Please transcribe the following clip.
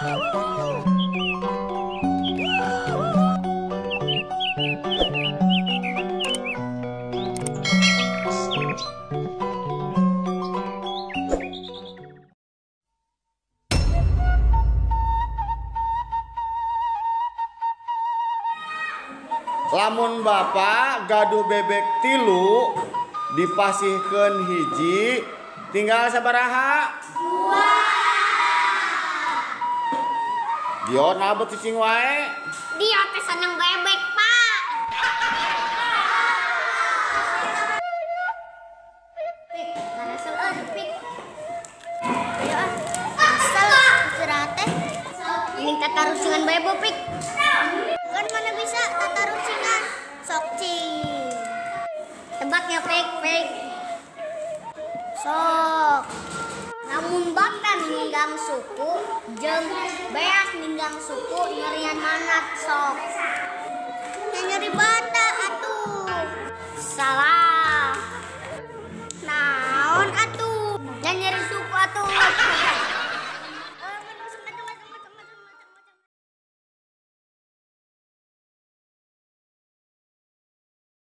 Lamun bapak gaduh bebek 3 dipasihkeun hiji tinggal sabaraha? 2. Dio nabet cicing wae. Dia teh seneng bebek, Pak. Pik, ngarasel euy, Pik. Ayo ah. Kesel istirahat teh. Mending tatarucingan bae, Bo, Pik. Kan mana bisa tatarucingan? Sok cing. Tebaknya Pik, Pik. Sok. Lamun bata ninggang suku jeung beas ninggang suku nyerian mana sok?